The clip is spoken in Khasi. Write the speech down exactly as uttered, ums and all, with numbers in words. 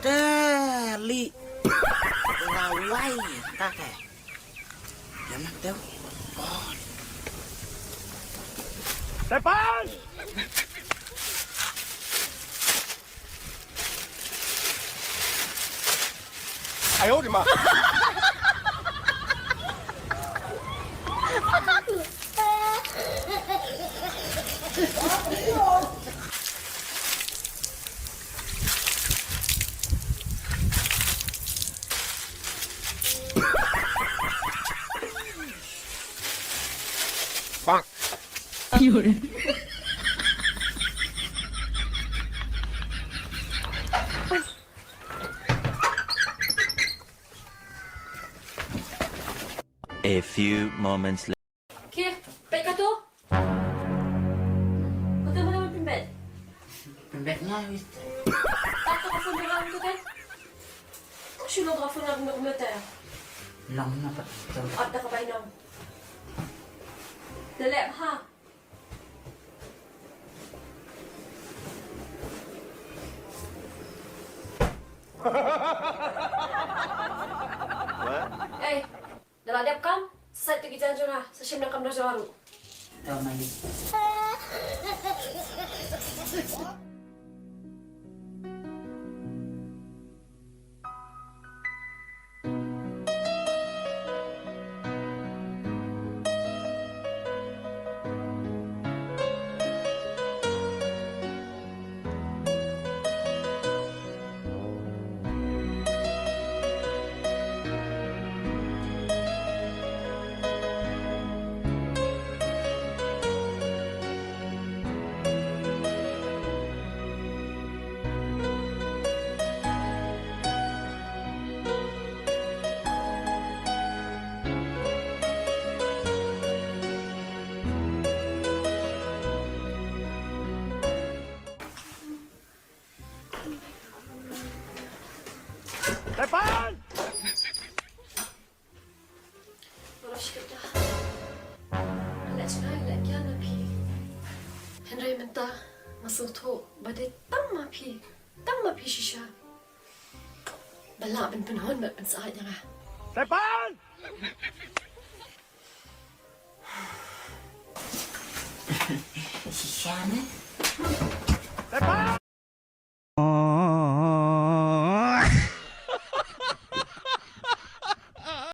Te li. Lawai ta ke. Ïa ma teu. Oh. Tepan. Ayo di ma. A few moments later. Khie, peit kato. Kato mynta pynbeit. Pynbeit nga wis. Kato ka phone jong nga mynta te. Shu long ka phone nga mynta te. Nang na pat. At da ka bai nang. Da leh bha. Ei, da la dep kam, sa ïa ki jaiñ jong nga, sa shim na kamra jong nga ruh. To mali. Tepan! Nga la shkit da. Nga la jngai, nga la kiar na phi. Hynrei mynta nga sngewthuh ba dei tang ma phi, tang ma phi shisha. Ba lah ban pynhun bad pynsyaid ïa nga. Tepan! Shisha ne? Tepan!